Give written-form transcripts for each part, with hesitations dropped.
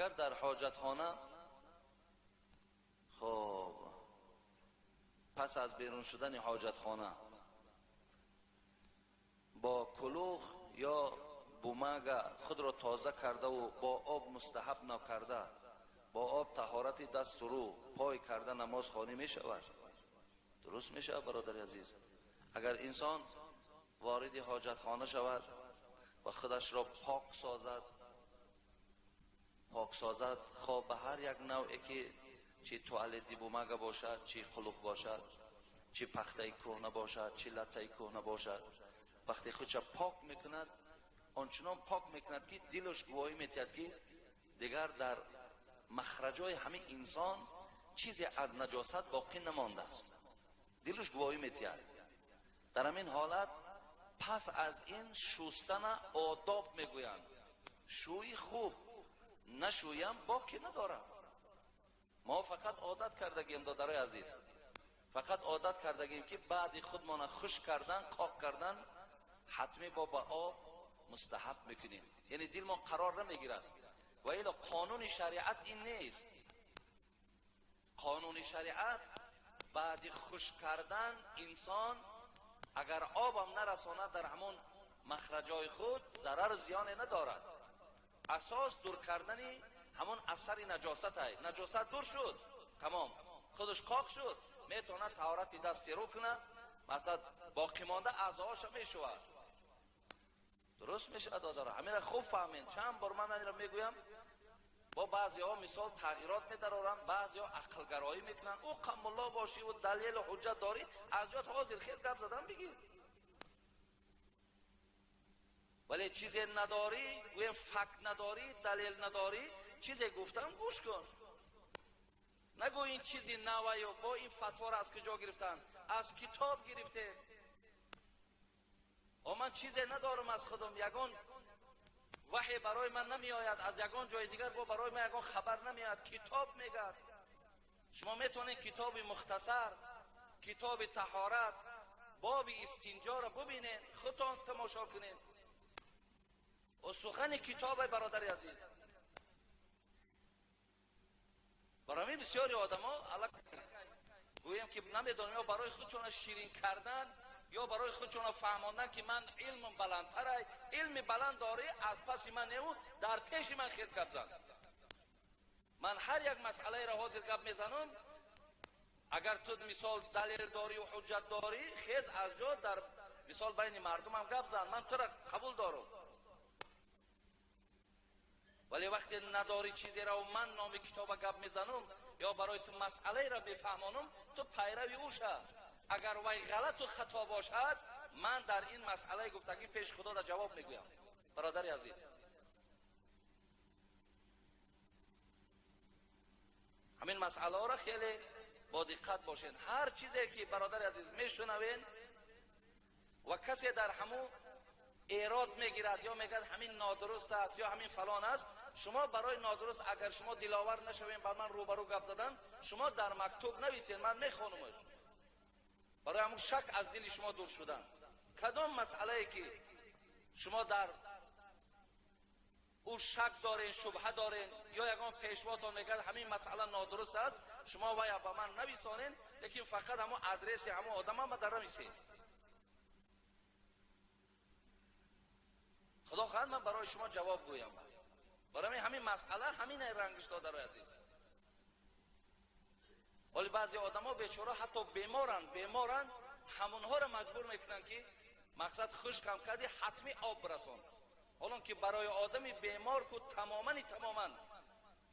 Агар дар ҳоҷатхона хоб пас аз берун шудани ҳоҷатхона бо кулух ё бумага худро тоза кардаву бо об мустаҳаб накарда, бо об таҳорати дасту рӯ пой карда намоз хонӣ мешавад? Дуруст мешавад, бародари азиз. Агар инсон вориди ҳоҷатхона шавад ва худашро пок созад, пок созад, хоб ба ҳар як навъе ки чи туалети бумага бошад, чи қулуқ бошад, чи пахтаи кӯҳна бошад, чи латтаи кӯҳна бошад, вақте худша пок мекунад, ончунон пок мекунад ки дилаш гувоҳӣ метиҳад ки дигар дар махраҷои ҳамин инсон чизе аз наҷосат боқӣ намондааст. Дилаш гувоҳӣ метиҳад. Дар ҳамин ҳолат пас аз ин шустана одоб мегӯянд. Шӯи хуб нашӯям боқӣ надорам. Мо фақат одат кардагем, додарои азиз, фақат одат кардагем ки баъди худмона хушк кардан, қоқ кардан ҳатмӣ бо ба об мустаҳаб мекунем. Яъне дилмон қарор намегирад. Ва ило қонуни шариат ин нест. Қонуни шариат баъди хушк кардан инсон агар обам нарасонад дар ҳамон махраҷои худ зарару зиёне надорад. Асос дур кардани ҳамон асари наҷосат ай. Наҷосат дур шуд, тамом, худаш қоқ шуд, метавонад таҳорати дасти рӯ кунад, масалан боқимонда аъзоҳоша мешувад. Дуруст мешавад, додаро? Ҳаминро хуб фаҳмед. Чанд бор ман ҳаминро мегӯям. Бо баъзеҳо мисол тағйирот медароранд, баъзеҳо ақлгароӣ мекунанд. Ӯ қамулло бошӣ ва далелу ҳуҷҷат дорӣ, аз ҷоят ҳозир хез гап задан бигир. Вале чизе надорӣ, гӯем факт надорӣ, далел надорӣ, чизе гуфтам гӯш кун. Нагӯ ин чизи наваю бо ин фатворо аз куҷо гирифтанд? Аз китоб гирифтем. О ман чизе надорам аз худам, ягон ваҳй барои ман намеояд, аз ягон ҷои дигар бо барои ман ягон хабар намеояд. Китоб мегӯяд. Шумо метавонед китоби мухтасар, китоби таҳорат, боби истинҷоро бубинед, худтон тамошо кунед. О сухани китобе, бародари азиз. Барои бисёри одамо гӯем ки намедонем ё барои худшона ширин кардан ё барои худшона фаҳмондан ки ман илмам баландтарай, илми баланд дорӣ, аз паси ман неу дар пеши ман хез гап зан. Ман ҳар як масъалаеро ҳозир гап мезанам, агар ту мисол далел дорӣ ва ҳуҷҷат дорӣ, хез аз ҷо дар мисол байни мардумам гап зан, ман тура қабул дорам. Вале вақте надорӣ чизеро ман номи китоба гап мезанам ё барои ту масъалаеро мефаҳмонам, ту пайрави ӯ шав. Агар вай ғалату хато бошад, ман дар ин масъалаи гуфтагӣ пеши худо да ҷавоб мегӯям. Бародари азиз, ҳамин масъалаҳоро хеле бо диққат бошед. Ҳар чизе ки бародари азиз мешунавед ва касе дар ҳамун эрод мегирад ё мегӯяд ҳамин нодуруст аст ё ҳамин фалон аст, шумо барои нодуруст агар шумо диловар нашавед ба ман рӯбарӯ гап задан, шумо дар мактуб нависед, ман мехонамаш. Барои ҳамун шак аз дили шумо дур шудан. Кадом масъалае ки шумо дар ӯ шак дорен, шубҳа дорен ё ягон пешвотон мегӯяд ҳамин масъала нодуруст аст, шумо вая ба ман нависонен, лекин фақат ҳамон адреси ҳамон одамам дар нависед. Худо хоҳад ман барои шумо ҷавоб гӯям. Барои ҳамин масъала ҳамин рангиш додарои азиз. Вале баъзе одамо бечора ҳатто беморанд, беморанд, ҳамонҳоро маҷбур мекунанд ки мақсад хушкам карди ҳатмӣ об бирасон. Ҳолон ки барои одами бемор ку тамомани тамоман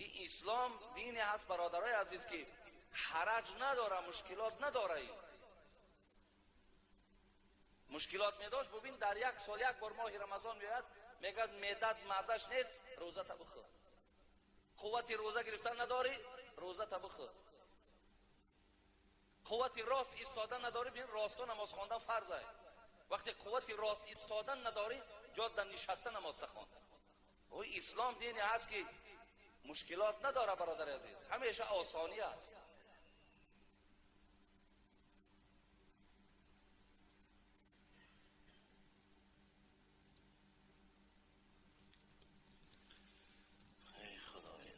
ин ислом дине ҳаст, бародарои азиз, ки ҳараҷ надора, мушкилот надора. Мушкилот медошт, бубин дар як сол як бор моҳи рамазон меояд, мегӯяд медад мазаш нест, рӯзата бихӯр. Қуввати рӯза гирифтан надорӣ, рӯзата бихӯр. Қуввати рост истодан надорӣ, бин росто намоз хондан фарз аст. Вақте қуввати рост истодан надорӣ, ҷо дар нишаста намоз хон. Ӯ ислом дине ҳаст ки мушкилот надора, бародари азиз, ҳамеша осонӣ аст. Эй Худои.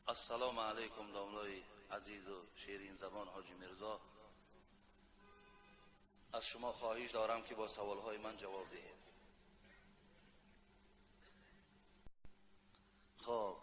Ассалому алайкум, домлои азизу ширинзабон Ҳоҷи Мирзо. Аз шумо хоҳиш дорам, ки бо саволҳои ман ҷавоб диҳед. Хоб.